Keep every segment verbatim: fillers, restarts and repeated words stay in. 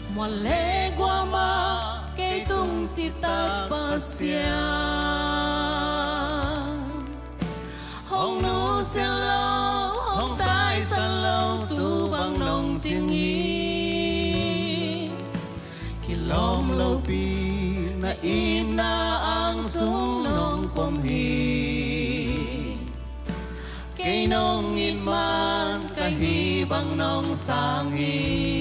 Mual le guam ah kei tung citak Pasian, hong nusia lo, hong taisan lo, tu bang nong cing hi. Kilawm lopi na itna ang sung nong pom hi. Kei nong it man ka hih bang nong sang hi.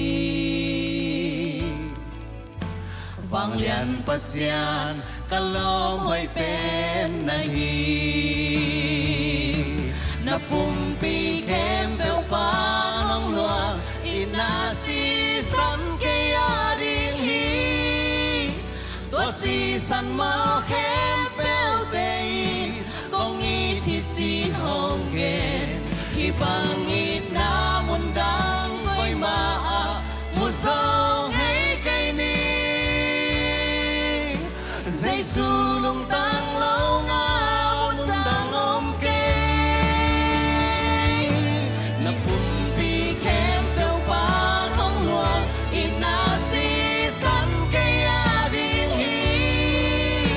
Vanglian Pasian, ka lawm hoih pen na hi. Na pumpi khempeuh pan hong luang itna sisan kei a ding hi. Tua sisan mal khempeuhte in kong it hi ci-in hong gen. Hih bang itna mundang koimah ah mu zo ngei kei ni. Jesu lungtang lo ngal mundang om kei. Na pumpi khempeuh pan hong luang itna sisan kei a ding hi.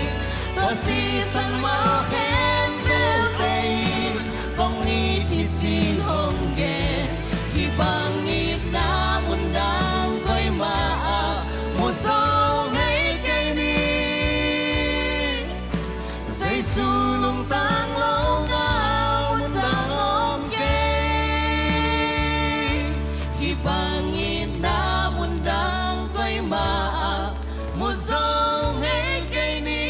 Tua sisan mal khempeuhte in kong it hi ci-in hong gen. Hih bang itna mundang koimah ah mu zo ngei kei ni. Jesu lungtang lo ngal mundang om kei. Hih bang itna mundang koimah ah mu zo ngei kei ni.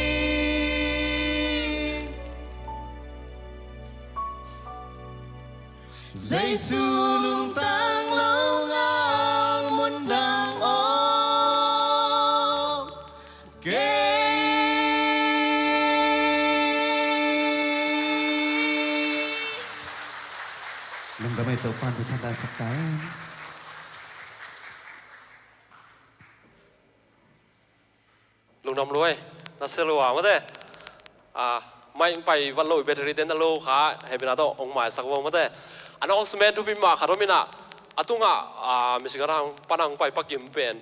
Jesu lungtang lo ngal mundang om kei. Lungdam ei, Topa'n thu thandan sak ta hen. Lungdam lua ei, na sia lua mate. Ah, mai pai vat lo, battery te na lo kha, hehpihna tawh hong maisak vo mate. Announcement thupi mah khat om in ah, a tungah, ah, misi ngarang pan hong pai Pa Kim pen,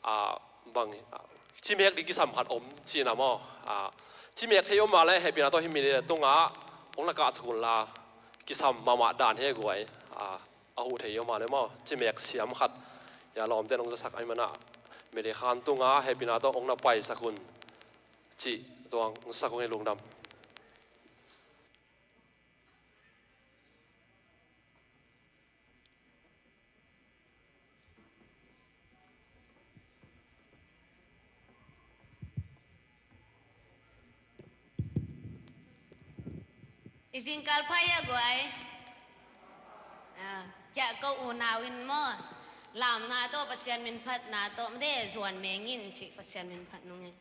ah, bang, ah, cimek ding kisam khat om ci-in ah maw. Ah, cimek thei om mah leh hehpihna tawh hih mi tungah hong na kahsak un la, kisam mahmah dan hi guai. Ah, a huh thei om mah leh maw, cimek siam khat, hia lawmte'n hong zasak ahih man ah, Mary Khan tungah hehpihna tawh hong na paisak un cih tua hong sak ung ei. Lungdam. I zingkal pha hia guai? Ah, kiah ko unau in maw, lamna tawh Pasian min phatna tawh mate, zuan meng in cih Pasian min phat nung e.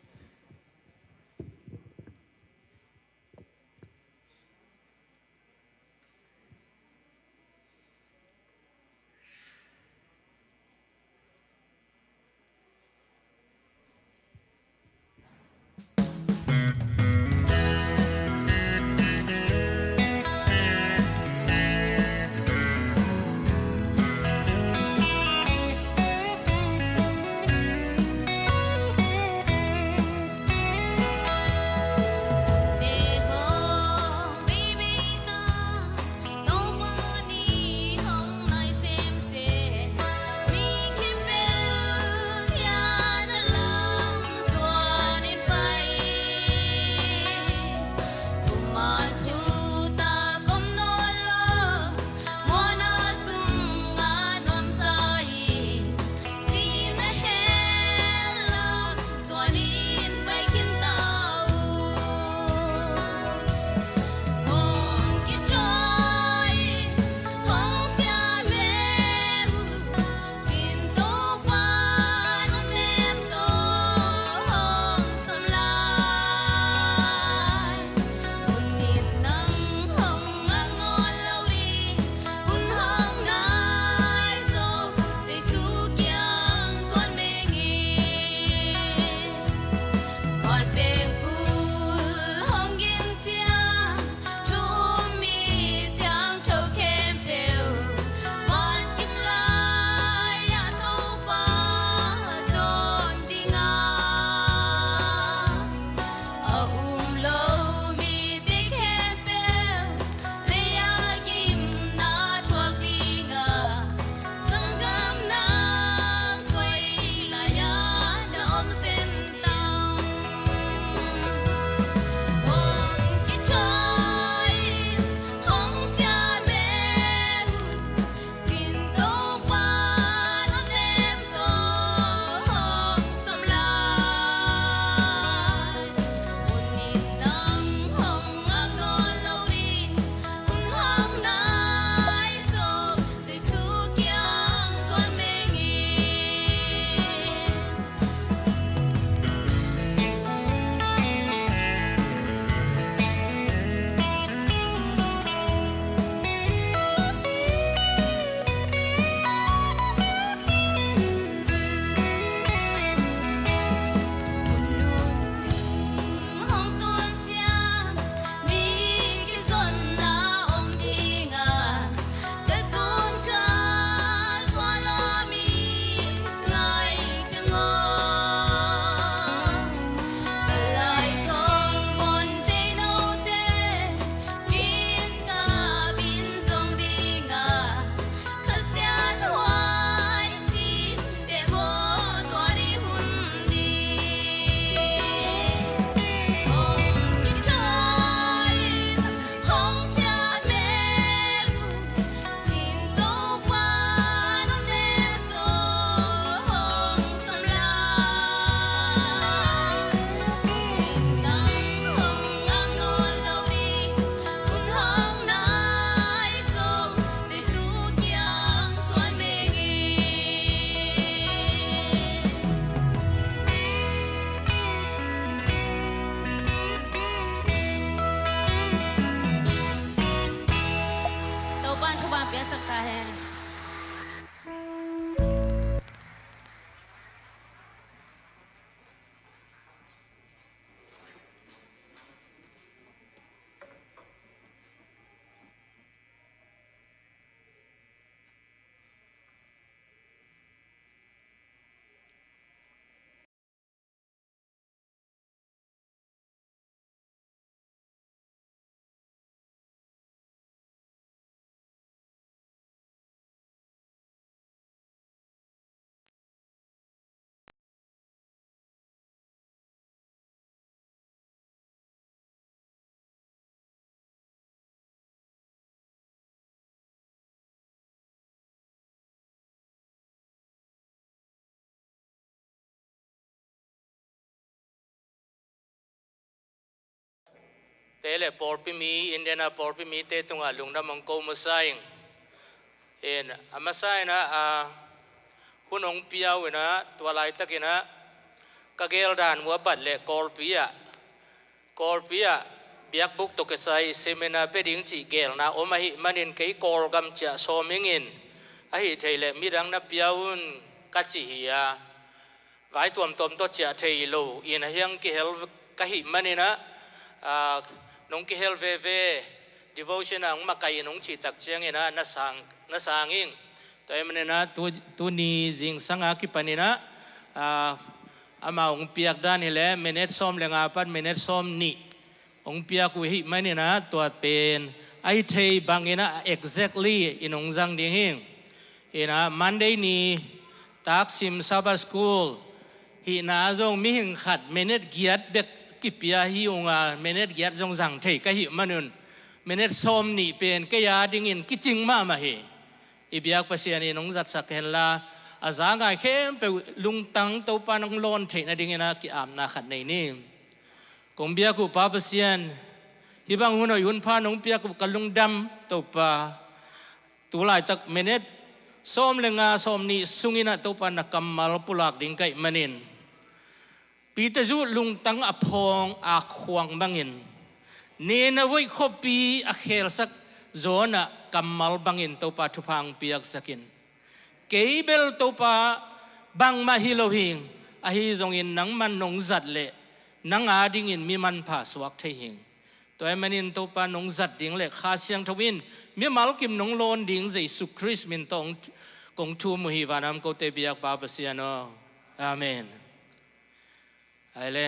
te le pawlpi mi, Indiana pawlpi mite tungah lungdam hong ko masa ing. In, a masa inah, a, hun hong pia uh inah, tua laitakinah ka geldan uh a bat le Kawlpi ah, Kawlpi ah biakbuk tawh kisai seminar pia ding cih gelna om ahih manin kei Kawlgam ciah sawm ingin, ahih thei le midang na pia un ka ci hi a, vai tuamtuam tawh ciah thei lo in a hiang kihel ka hih maninah, a, nong kihel veve, devotion ah hong makaih in hong cihtak cianginah na sang, na sang ing. Tua ahih maninah tu, tuni zingsang a kipaninah, a, amau hong piak dan hileh minute sawm le nga pan minute sawm nih hong piak uh ahih maninah tua pen ahi thei banginah exactly in hong zang ding hi. Inah Monday ni taksim Sabbath School hihna zong mihing khat minute giat bek kipia hi unga, minute giat zong zang thei ka hih manun minute sawm nih pen kei a dingin kicing mahmah hi. I biak Pasian in hong zatsak henla, a za ngai khempeuh lungtang Topa nong lawn theih nadinginah ki-apna khat nei ni. Kong biak uh Pa Pasian, hih bang hun hoih hun pha nong piak uh ka lungdam Topa. Tu laitak minute sawm le nga sawm nih sunginah Topa na kammal pulak ding ka hih manin, Peter Zu lungtang a phawng a khuang bangin, Nineveh khuapi a khelsak zawnah kammal bangin Topa thupha hong piaksakin, kei bel Topa bangmah hi lo hing, ahi zongin nangman nong zat leh nang a dingin mi manpha suak thei hing. Tua ahih manin Topa nong zat ding le Kha Siangtho in mimal kim nong lawn ding Jesu Khrist min tawh kong thum uh hi, vanam kote biak Pa Pasian aw. Amen. Ai le,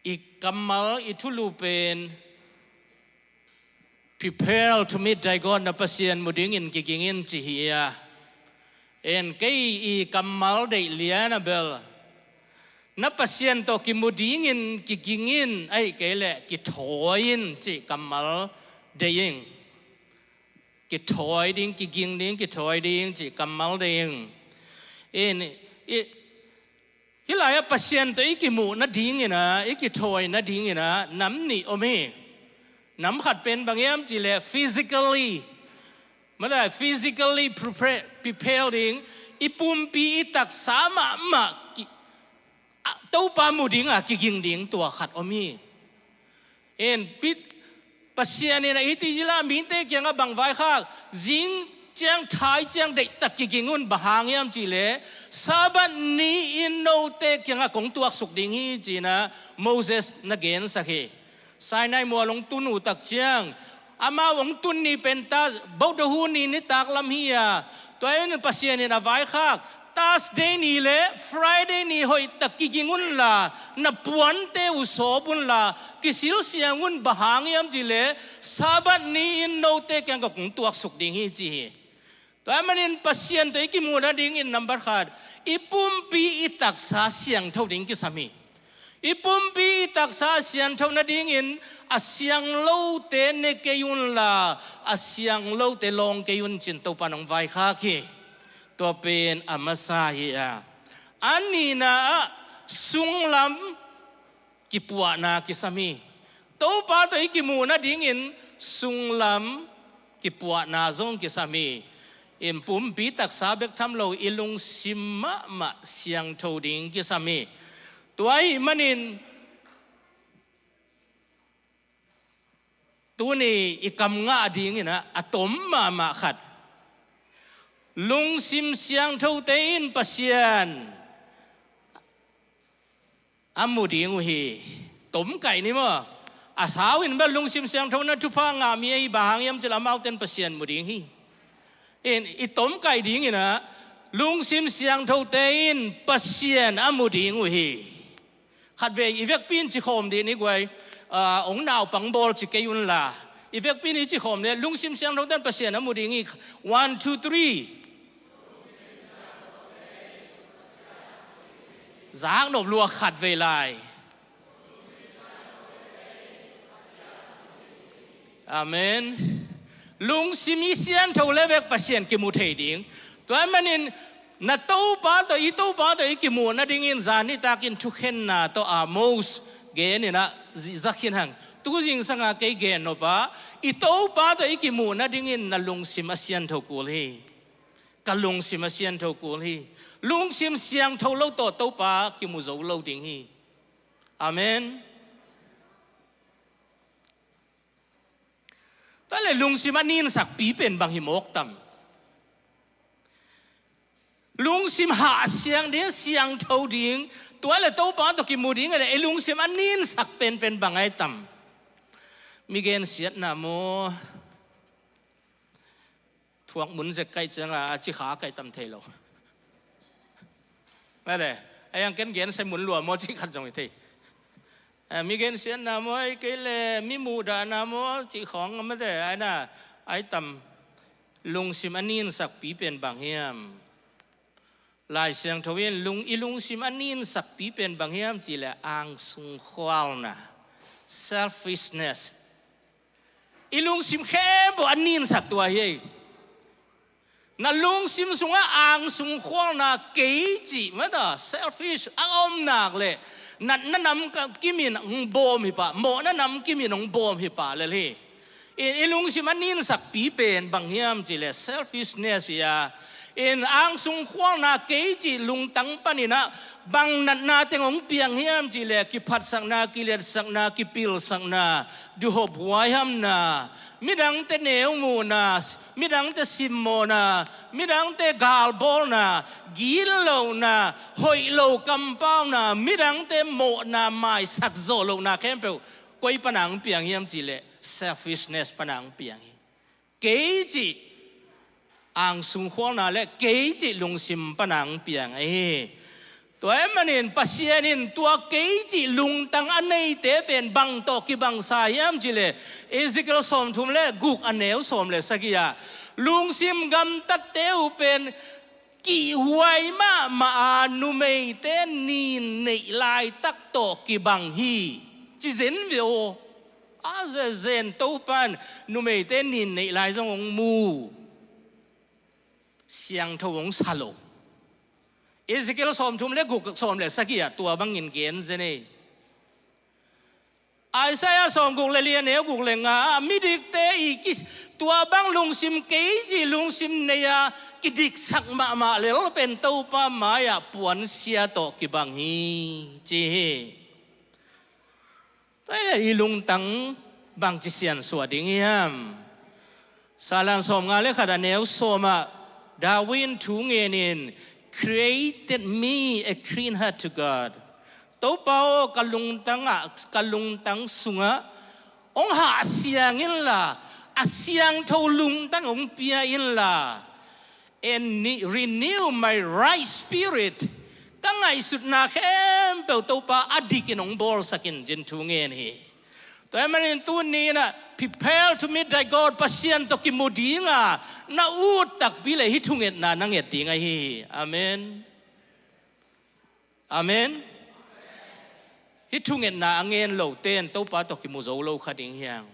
i kammal i thulu pen, "Prepare to meet thy God," na Pasian mu dingin kiging in ci hi a. En kei i kammal deih lian a bel, na Pasian tawh kimu dingin kiging in, ahih kei leh kithawi in cih kammal deih ing. Kithawi ding, kiging ding, kithawi ding cih kammal deih ing. En i, hih lai-ah Pasian tawh i kimuh nadinginah, i kithawi nadinginah nam nih om hi. Nam khat pen bang hiam cih leh physically, mala physically prepare, prepare ding, i pumpi i taksa mahmah ki, a, Topa mu dinga kiging ding tua khat om hi. En, Pit-, Pasian in a iti zila mite kiangah bang vaikhak, zing ciang thai ciang deihtak kiging un, bang hang hiam cih leh Sabbath ni-in note kiangah kong tuaksuk ding hi ci-inah Moses na gensak hi. Sinai mual hong tun uh tak ciang, amau hong tun ni pen ta, Bodhhu ni nitak lam hi a, tua in Pasian in a vaikhak, Thursday ni le Friday ni hoihtak kiging unla, na puante uh sawp unla, kisilsiang un, bang hang hiam cih leh Sabbath ni-in note kiangah kong tuaksuk ding hi ci hi. Tua ahih manin Pasian tawh i kimuh nadingin number khat, i pumpi i taksa siangtho ding kisam hi. I pumpi i taksa siangtho nadingin a siang lote ne kei unla, a siang lote lawng kei un ci-in Topa in hong vaikhak hi. Tua pen a masa hi a. A nihna ah sunglam kipuahna kisam hi. Topa tawh i kimuh nadingin sunglam kipuahna zong kisam hi. In pumpi taksa bek tham lo, i lungsim mahmah siangtho ding kisam hi. Tua ahih manin tuni i kam ngah dinginah a tom mahmah khat, lungsim siangthote in Pasian a mu ding uh hi. Tom kaih ni maw? A sau in bel lungsim siangtho na thupha ngah mi ahi, bang hang hiam cih leh amaute in Pasian mu ding hi. In i tom kaih dinginah lungsim siangthote in Pasian a mu ding uh hi. Khatvei i vekpi in cikhawm dih ni guai, ah, hong naupang bawl ci kei unla, i vekpi in i cikhawm leh lungsim siangthote in Pasian a mu ding hi. One, two, three. Zaknop lua khatvei lai. Amen. Lungsim i siangtho le bek Pasian kimu thei ding. Tua ahih manin na Topa tawh, i Topa tawh i kimuh nadingin zan nitakin thukhenna tawh Amos geninah Zah khin hang. Tu zingsanga kei gen nop ah, i Topa tawh i kimuh nadingin na lungsim a siangtho kul hi. Ka lungsim a siangtho kul hi. Lungsim siangtho lo tawh Topa kimu zo lo ding hi. Amen. Tua le lungsim a ninsakpi pen bang hi mawk tam? Lungsim hahsiang ding, siangtho ding, tua le Topa tawh kimu ding a le, i lungsim a ninsak penpen bang ai tam? Mi gensiatna maw? Thuak mun zek kaih cianga a cikha kaih tam thei lo. Male, a yang ken gen sai mun lua maw, cih khat zong hi thei. Eh, mi gensiatna maw, ai kei le mi muhdahna maw, cih khawng a mate, ai na, ai tam. Lungsim a ninsakpi pen bang hiam? Lai Siangtho in lung, i lungsim a ninsakpi pen bang hiam cih le angsung khualna, selfishness. I lungsim khempeuh a ninsak tua hi. Na lungsim sungah angsung khualna, kei cih, mata, selfish a om nak le, natna nam ka, kimin hong bawm hi pah, mawhna nam kimin hong bawm hi pah lel hi. I, i lungsim a ninsakpi pen bang hiam cih le selfishness hi a. In angsung khualna, kei cih lungtang panin ah bang natna teng hong piang hiam cih le kiphatsakna, kiletsakna, kipilsakna, duhop huaihamna, midangte neu muhna, midangte simmawhna, midangte galbawlna, gitlohna, hoih lo kampauna, midangte mawhna, maisak zawh lohna khempeuh koi pana hong piang hiam cih le selfishness pana hong piang hi. Kei cih angsung khualna le kei cih lungsim pana hong piang ahi hi. Tua ahih manin Pasian in tua kei cih lungtang a neite pen bang tawh kibangsa hiam cih le, Ezekiel sawmthum le guk a neu sawm le sagih ah, lungsim gamtatte uh pen kihhuai mahmah a, numeite nin neih laitak tawh kibang hi, ci zen ve aw. A zezen Topa in numeite nin neih lai zong hong mu. Siangtho hong sa lo. Ezekiel sawmthum le guk, sawm le sagih ah tua bangin gen zen ei. Isaiah sawmguk le li a neu guk le nga ah midikte i kis, tua bang lungsim, kei cih lungsim nei a kidiksak mahmah lel pen Topa mai-ah puansia tawh kibang hi, ci hi. Tua hi le i lungtang bangci siansuah ding hiam? Salan sawmnga le khat a neu sawm ah David in thu ngen in, "Created me a clean heart to God." Topa aw, ka lungtang ah, ka lungtang sungah hong hahsiang inla, a siangtho lungtang hong pia inla, "And ni-, renew my right spirit." Ka ngaihsutna khempeuh Topa a dikin hong bawlsak in, ci-in thu ngen hi. Tua ahih manin tuni in ah, "Prepare to meet thy God," Pasian tawh kimu dinga na ut takpi le hih thungetna na nget ding ahi hi. Amen. Amen. Hih thungetna a ngen lote in Topa tawh kimu zo lo kha ding hiang.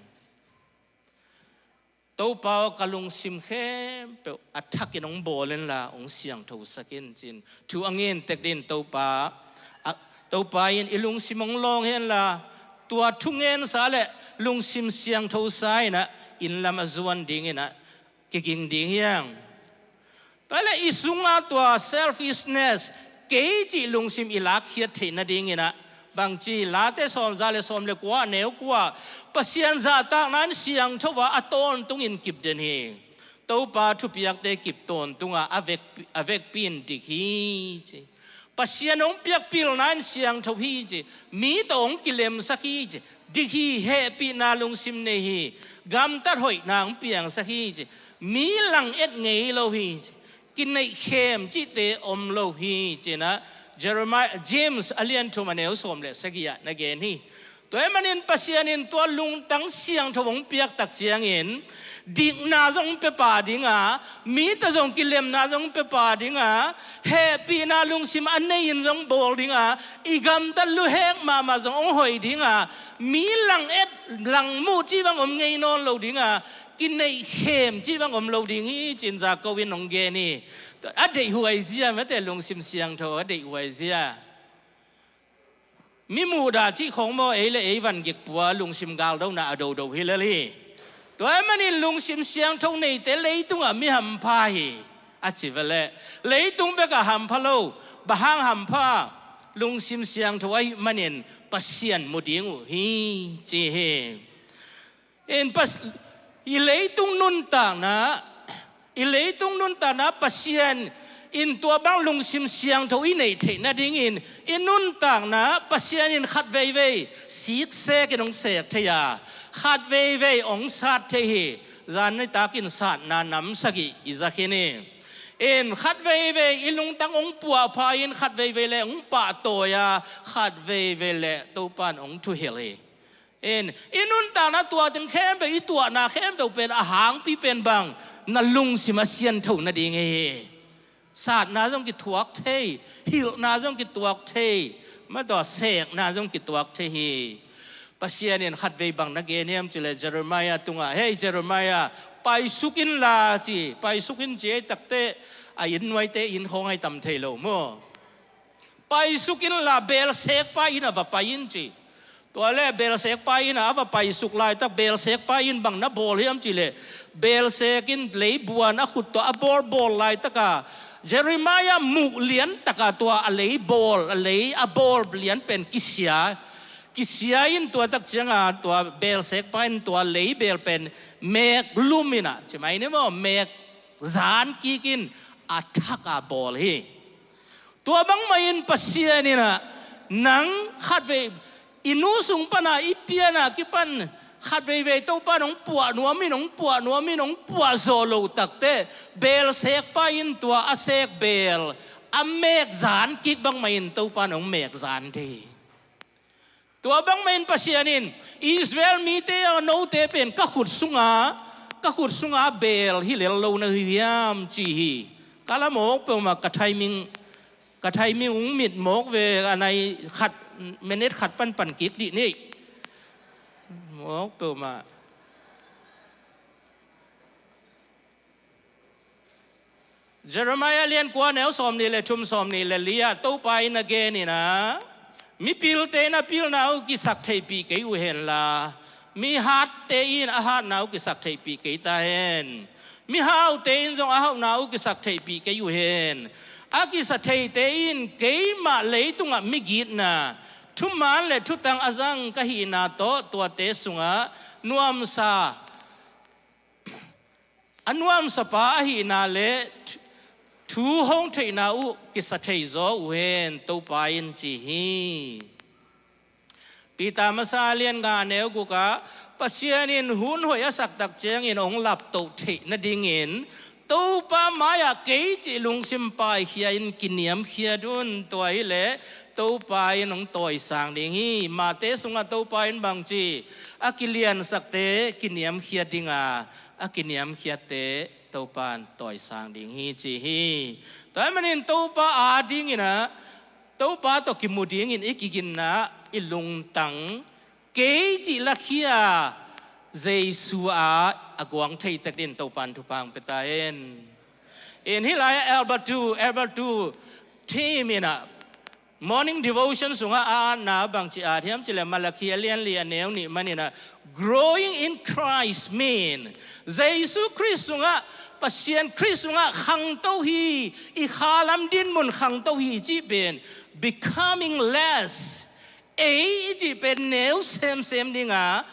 Topa aw, ka lungsim khempeuh a thakin hong bawl inla, hong siangthosak in, ci-in thu a ngen tek ding Topa, a, Topa in i lungsim hong lawng henla, tua thungensa le lungsim siangthosa in ah, inn lam a zuan dingin ah kiging ding hiang. Tua le i sunga tua selfishness, kei cih lungsim i lakkhiat theih nadingin ah, bangci, Late sawmza le sawm le kua, neu kua, Pasian zahtakna in siangtho a, a tawntungin kip den hi. Topa thupiakte kip tawntunga a vek, a vekpi in dik hi, ci. Pasian hong piak pilna in siangtho hi, ci. Mi tawh hong kilemsak hi, ci. Dik hi, hehpihna lungsim nei hi. Gamtat hoihna hong piangsak hi, ci. Mi lang et ngei lo hi, ci. Kineihkhem cihte om lo hi, ci-in ah Jeremiah, James a lian thum a neu sawm le sagih ah na gen hi. Tua ahih manin Pasian in tua lungtang siangtho hong piak tak ciangin, dikna zong pia pah dinga, mi tawh zong kilemna zong pia pah dinga, hehpihna lungsim a nei-in zong bawl dinga, i gamtat luhek mahmah zong hong hoih dinga, mi lang et lang muh cih bang om ngei nawn lo dinga, kineihkhem cih bang om lo ding hi, ci-in Jakob in hong gen hi. A deihhuai zia, mate, lungsim siangtho a deihhuai zia. Mi muhdah cih khawng maw, ei le ei van gikpua lungsim galdona a dodo hi lel hi. Tua ahih manin lungsim siangtho neite leitungah mi hampha hi. A ci veleh leitung bekah hampha lo, bang hang hampha? Lungsim siangtho ahih manin Pasian mu ding uh hi, ci hi. In pas, i leitung nuntakna, i leitung nuntakna Pasian in tua bang lungsim siangtho i neih theih nadingin i nuntakna Pasian in khat veivei siksekin hong sek thei a, khat veivei hong sat thei hi. Zan nitak in satna nam sagih i za khin hi. In khat veivei i lungtang hong puahpha in khat veivei le hong pahtawi a, khat veivei le Topan hong thuhilh hi. In, i nuntakna tuatin khempeuh, i tuahna khempeuh pen a hangpi pen bang? Na lungsim a siangtho nading hi. Satna zong kituak thei, hilhna zong kituak thei, ma tua sekna zong kituak thei hi. Pasian in khatvei bang na gen hiam cih leh Jeremiah tungah, "Hei Jeremiah, paisuk inla," ci, paisuk in ci ei takteh a inn nuaite inn khawng ahi tam thei lo maw. Paisuk inla, beelsekpa inn ah va pai in ci. Tua le beelsekpa inn ah a va paisuk laitak, beelsekpa in bang na bawl hiam cih leh, beelsek in leibuan a khut tawh a bawlbawl laitaka Jeremiah muh liantaka tua a leibawl, a lei a bawl lian pen kisia. Kisia in tua tak cianga tua beelsekpa in tua leibeel pen meek lum in ah, ci mai ni maw, meek zan kik in a thak a bawl hi. Tua bangmah in Pasian in ah, nang khatvei i nu sung pana i piana kipan khatveivei Topa in hong puah nuam in, hong puah nuam in, hong puah zawh loh takteh, beelsekpa in tua a sek beel a meek zan kik bangmah in Topa in hong meek zan thei hi. Tua bangmah in Pasian in, "Israel mite aw, note pen ka khut sunga, ka khut sunga beel hi lel lo na hi hiam?" ci hi. Ka la mawk peuhmah, ka timing, ka timing hong mit mawk ve, a nai khat, minute khat panpan kik dih ni. Mawk peuhmah. Jeremiah lian kua, neu sawmnih le thum, sawmnih le li ah Topa in a gen in ah, "Mipilte in a pilna uh kisak theihpih kei uh henla, mihatte in a hatna uh kisak theihpih kei ta hen. Mihaute in zong a hauhna uh kisak theihpih kei uh hen. A kisa theite in keimah leitungah migitna, thuman le thutang a zang ka hihna tawh tuate sungah nuamsa, a nuamsapa ahihna le thu hong theihna uh kisa theizaw uh hen," Topa in ci hi. Peter masa lian nga, neu guk ah, Pasian in hun hoih a sak tak ciangin hong laptoh theih nadingin Topa mai-ah kei cih lungsim paikhia in kiniamkhiat un. Tua hileh Topa in hong tawisang ding hi. Mate sungah Topa in bang ci? A kiliansakte kiniamkhiat ding a, a kiniamkhiatte Topa in tawisang ding hi, ci hi. Tua ahih manin Topa adingin ah, Topa tawh kimu dingin i kiginna, i lungtang kei cih lakhia Jesu ah a guang thei tek dingin Topa in thupha hong pia ta hen. In hih lai-ah Albert Tu, Albert Tu team in ah morning devotion sungah a atna bangci at hiam cih leh Malakhi a lian li a neu nih manin ah, "Growing in Christ mean," Jesu Khrist sungah, Pasian Khrist sungah khangto hi, i khalam dinmun khangto hi cih pen, "becoming less," ei i cih pen neu semsem ding a,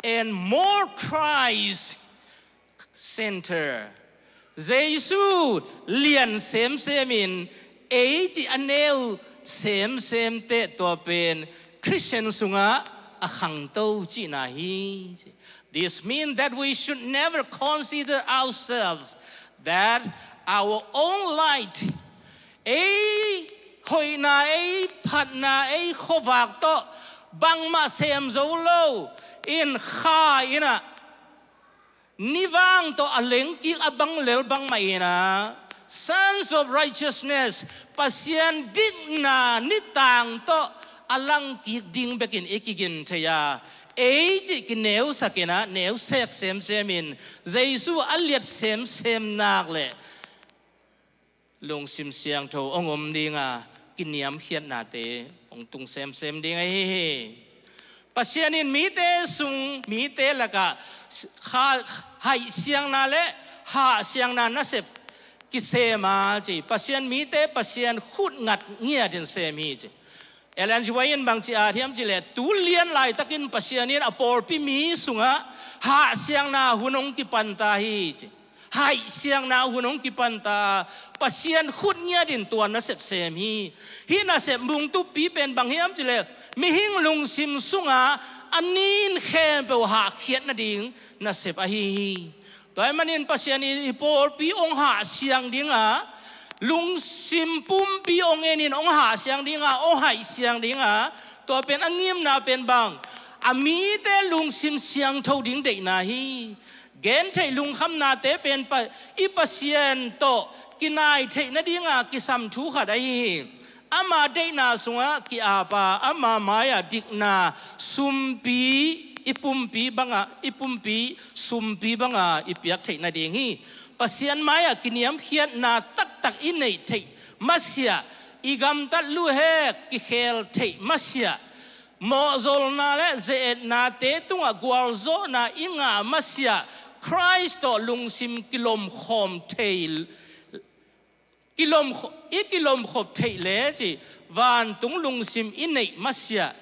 "and more Christ center," Jesu lian semsem in ei cih a neu semsem teh, tua pen Christian sungah a khangto cihna hi. This means that we should never consider ourselves, that our own light, ei hoihna, ei phatna, ei khuavak tawh bangmah sem zo lo in, Kha in ah nivang tawh a lengkik a bang lel bangmah in ah, Sons of Righteousness, Pasian dikna nitang tawh a langkik ding bekin i kigin thei a, ei cih kineusak in ah, neusek semsem in, Jesu a liat semsem nak leh lungsim siangtho hong om ding a, kiniamkhiatnate hong tung semsem ding ahi hi. Pasian in mite sung, mite lakah kha-, haihsiangna le hahsiangna nasep kisem a ci. Pasian mite Pasian khut ngat ngiatin sem hi ci. Ellen G. White in bangci at hiam cih leh, tu lian laitakin Pasian in a pawlpi mi sungah hahsiangna hun hong kipanta hi ci. Haihsiangna hun hong kipanta, Pasian khut ngiatin tua nasep sem hi. Hih nasep mungtupi pen bang hiam cih leh, mihing lungsim sungah a nin khempeuh hahkhiat nading nasep ahi hi. Tua ahih manin Pasian in i pawlpi hong hahsiang ding a, lungsim pumpi hong en in hong hahsiang ding a, hong haihsiang ding a, tua pen a ngimna pen bang, a mite lungsim siangtho ding deihna hi. Gentheih lungkhamnate pen pa-, i Pasian tawh kinai theih nading a kisam thu khat ahi hi. Ama deihna sungah ki-ap a, ama mai-ah dikna sumpi, i pumpi bangah, i pumpi sumpi bangah i piak theih nading hi. Pasian mai-ah kiniamkhiatna taktak i neih theih masiah, i gamtat luhek kikhel theih masiah, mawhzolna le ze-etnate tungah gualzawhna i ngah masiah, Khrist tawh lungsim kilomkhawm thei, kilom-, i kilomkhop theih le ci, vantung lungsim i neih masiah,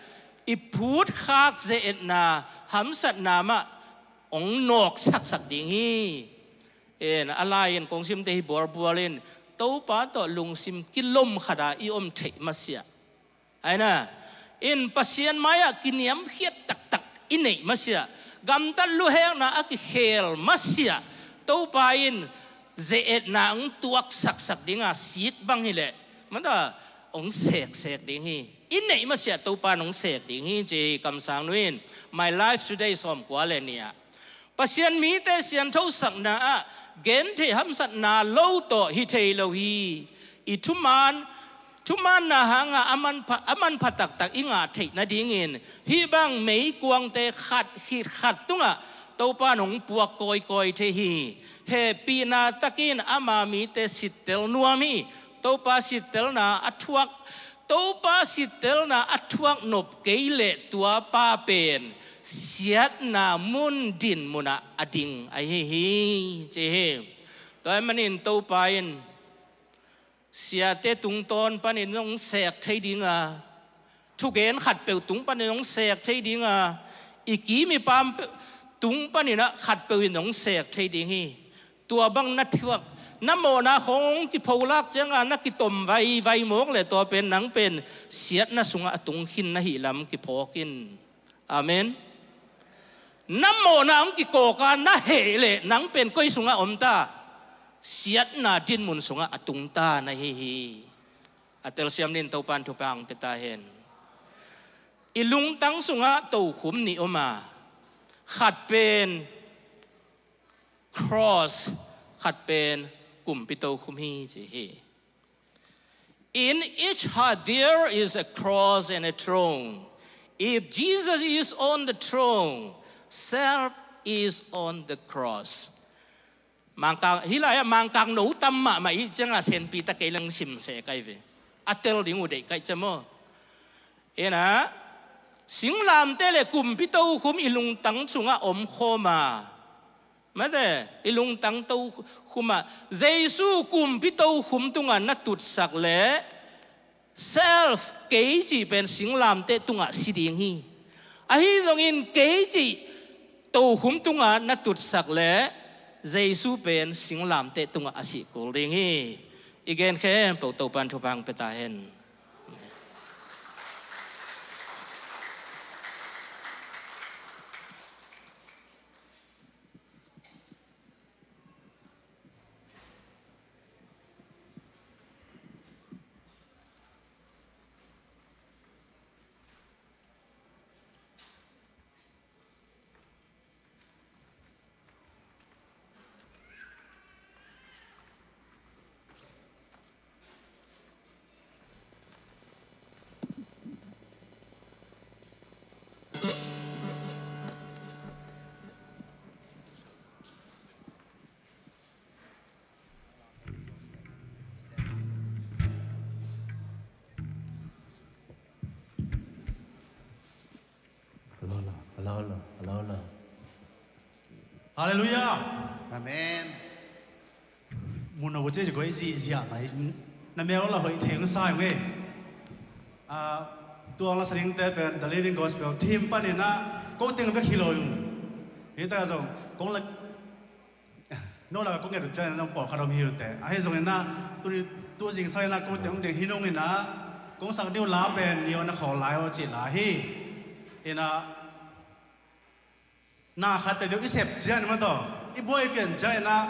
i phutkhak ze-etna hamsatna mah hong nawksaksak ding hi. En, a lai-in kong simte hi bualbual in, Topa tawh lungsim kilom khat a i om theih masiah, aina, in Pasian mai-ah kiniamkhiat taktak i neih masiah, gamtat luhekna a kikhel masiah, Topa in ze-etna hong tuaksaksak ding a, sik bang hileh, mata, hong seksek ding hi. I neih masiah Topa in hong sek ding hi ci, kamsangnu in My Life Today sawmkua le nih ah. Pasian mite sianthosakna ah gentheih hamsatna lo tawh hi thei lo hi. I thuman, thumanna hangah a manpha, a manpha taktak i ngah theih nadingin hih bang meikuangte khat khit khat tungah Topa in hong puak kawikawi thei hi. Hehpihna takin ama mite sittel nuam hi. Topa sittelna a thuak, Topa sittelna a thuak nop kei leh tua pa pen siatna mun din munah a ding ahi hi, ci hi. Tua ahih manin Topa in siate tungtawn panin hong sek thei ding a, thugen khatpeuh tung panin hong sek thei ding a, i kim i pam pe-, tung panin ah khatpeuh in hong sek thei ding hi. Tua bang na thuak, na mawhna khawng kipholak ciangah na kitom vaivai mawk le tua pen nang pen siatna sungah a tung khin na hih lam kiphawk in. Amen. Na mawhna hong kikawk a na heh le nang pen koi sungah om ta? Siatna dinmun sungah a tung ta na hi hi. A telsiam nin Topa in thupha hong pia ta hen. I lungtang sungah tokhum nih om a, khat pen cross, khat pen kumpi tokhum hi ci hi. In each heart there is a cross and a throne. If Jesus is on the throne, self is on the cross. Mangkang, hih lai-ah Mangkang no tam mahmah i hih ciangah senpi ta kei leng sim se kai ve. A tel ding uh deih kai ciam aw. Ina, singlamteh le kumpi tokhum i lungtang sungah omkhawm a, mate, i lungtang tokhum ah Jesu kumpi tokhum tungah na tutsak le self, kei cih pen singlamteh tungah si ding hi. Ahi zongin kei cih tokhum tungah na tutsak le Jesu pen singlamteh tungah a sih kul ding hi. I gen khempeuh Topa in thupha hong pia ta hen. Halleluiah. Amen. Mun a bu ci ko i zihziah mai. Na mel la hoih theng sa nge. Ah, tuang la sa dingte pen The Living Gospel team panin ah ko teng bek hi lo ung. Hi ta zong kong la no la kong et uh ciang zong pawlkhat om hi uh teh. Ahi zongin ah tuni tu zingsang in ah ko teng hong ding hi nung in ah kong sak ding uh la pen Ni aw na khawl lai aw cih la hi. In ah na khat peuhpeuh i sep ciang mah tawh i buai pian ciangin ah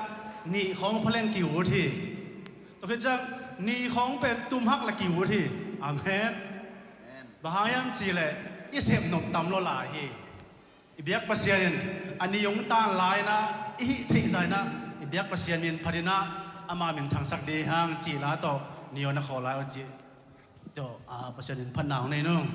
nih khawng phaleng ki-ut hi. Tua khit ciang nih khawng pen tum hak la ki-ut hi. Amen. Bang hang hiam cih leh i sep nop tam lo lai hi. I biak Pasian in a nih hong tan lai-in ah i hih theih zah in ah i biak Pasian min phat in ah ama min thangsak ding hang cih la tawh Ni aw na khawl lai aw cih tawh, ah, Pasian in phatna hong nei nung.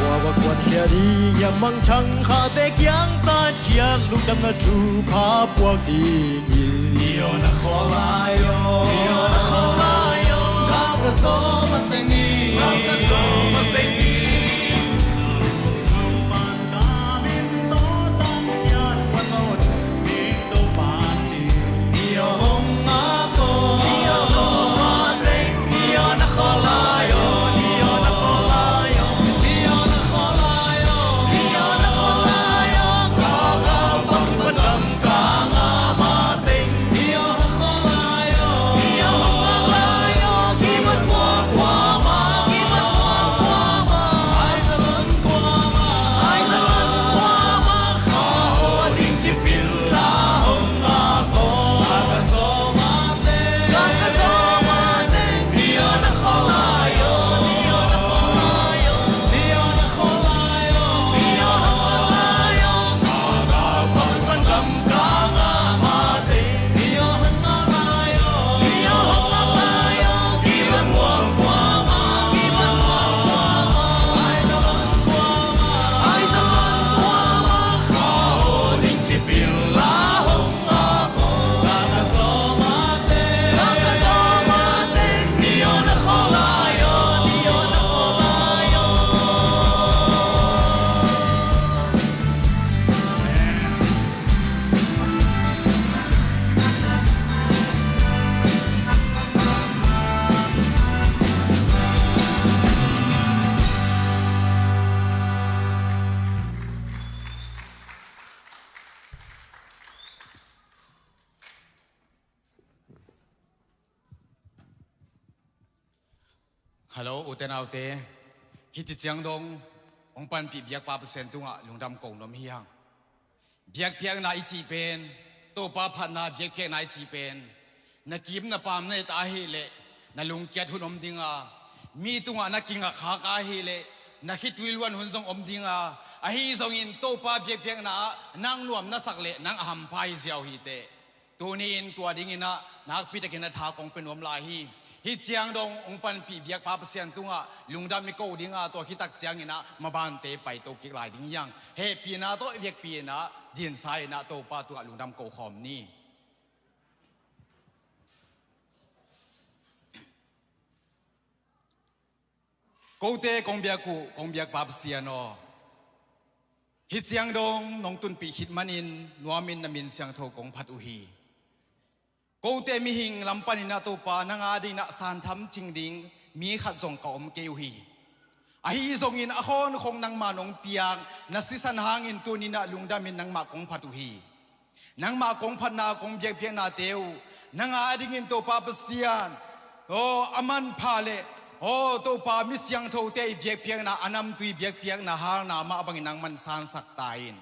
Kua va kuankhia ding hiam, mangthang khate kiang tatkhia, lungdamna thupha puak ding hi. Ni aw na khawl lai aw, ni aw na khawl lai aw, ka ka zawm a teng hi, ka ka zawm a teng hi. Hello, ute naute. Hih ci ciang dong hong panpih biakpa Pasian tungah lungdam ko nuam hi hang. Biakpiakna i cih pen, Topa phatna biakpiakna i cih pen, na kim na pam na et ahih leh na lungkiat hun om ding a, mi tungah na kingakkhak ahih leh na khitui luan hun zong om ding a, ahi zongin Topa biakpiakna ah nang nuam na sak leh nang a hampha hi ziau hi teh. Tuni-in tua dingin ah nakpitakin a tha kong pia nuam lai hi. Hih ciang dong hong panpih biakpa Pasian tungah lungdam i ko ding a, tua khit tak ciangin ah mabante paito kik lai ding hi hang. Hehpihna tawh i biakpi in ah dinsa in ah Topa tungah lungdam ko khawm ni. Kote kong biak uh kong biakpa Pasian aw, hih ciang dong nong tunpih khit manin nuamin na min siangtho kong phat uh hi. Kote mihing lam panin ah Topa nang a dingin ah santham cing ding mi khat zong ka om kei uh hi. Ahi zongin a khawnkhong nangmah nong piak na sisan hangin tuni-in ah lungdamin nangmah kong phat uh hi. Nangmah kong phatna kong biakpiaknate uh nang a dingin Topa Pasian, aw, a manpha leh, aw, Topa mi siangthote i biakpiakna, a namtui biakpiakna halna mah bangin nangman sansak ta in.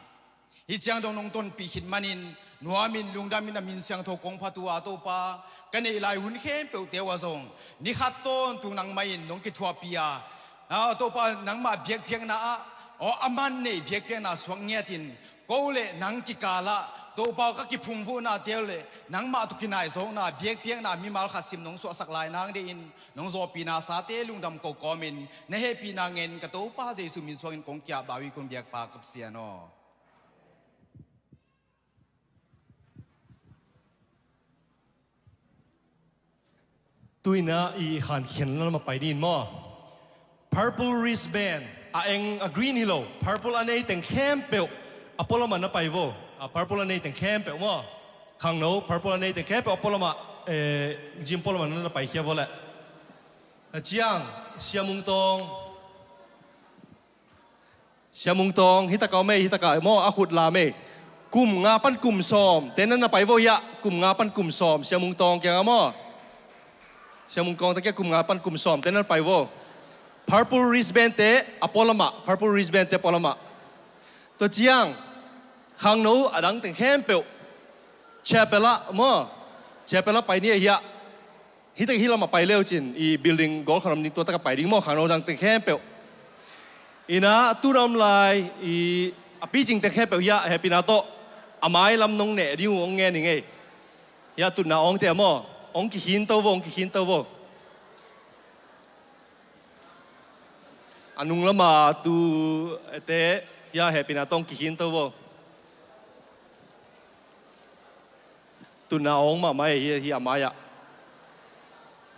Hih ciang dong nong tonpih khit manin nuamin lungdamin a min siangtho kong phat uh a, Topa, ka neih lai hun khempeuhte uh ah zong ni khat tawntung nangmah in nong kithuahpih a, aw, Topa, nangmah biakpiakna ah, aw, a man nei biakpiakna suak ngiatin ko le nang kikal ah, Topa, ka kiphungvuhnate uh le nangmah tawh kinaizawkna biakpiakna mimal khat sim nong suahsak lai nang dingin nong zawhpihna sate lungdam ko kawmin na hehpihna ngen ka Topa Jesuh min suangin kong ki-ap lai uh hi, kong biakpa ka Pasian aw. Tu-in ah i khankhian lam ah pai ding maw? Purple wristband, a eng a green hi lo, purple a nei teng khempeuh a pualam ah na pai vo. A purple a nei teng khempeuh maw? Khangno, purple a nei teng khempeuh a pualam ah, eh, gym pualam ah na pai khia vo leh. A ciang, Sia Mung Tawng. Sia Mung Tawng, hih tak ah om ei, hih tak ah maw, a khut lam ei. Kum nga pan kum sawm te na na pai vo hiah, kum nga pan kum sawm, Sia Mung Tawng kiangah maw. Sia Mung Tawng te kiang kum nga pan kum sawm te na na pai vo. Purple wristband te a pualam ah, purple wristband te a pualam ah. Tua ciang, khangno a dang teng khempeuh chapel ah maw, chapel ah pai ni a hiah. Hih tak hih lam ah pai le uh cin, i building goal khat om ding, tua tak ah pai ding maw, khangno dang teng khempeuh. In ah tu-in ah om lai, i a picing teng khempeuh hiah hehpihna tawh a mai lam nong neh ding uh hong ngen ing ei. Hiah tutna awngte ah maw, hong kikhinto vo, hong kikhinto vo. A nung lam ah tute hiah hehpihna tawh hong kikhinto vo. Tutna awng mahmah ei, hiah, hiah a mai ah.